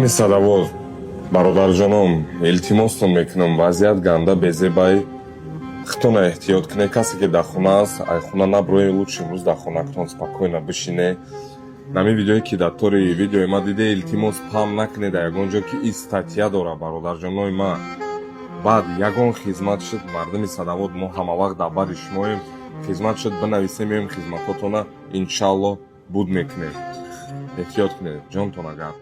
Мардуми Садовод, бародарҷоном, илтимостон мекунам, вазъият ганда безебай, худтона эҳтиёт кунед. Касе ки дар хона аст, ай хона наброед, лучше имрӯз дар хонатон спокойно бишине. Нами видеое ки дар тори видеои ма диде, илтимос, паҳн накунед дар ягон ҷо, ки ин статья дорад, бародарҷонои ма. Баъд ягон хизмат шуд, мардуми Садовод, мо ҳамавақт дар бари шумоем. Хизмат шуд, бинависем, меоем, хизматҳотона иншалло буд мекунем. Эҳтиёт кунед, ҷонтон агар.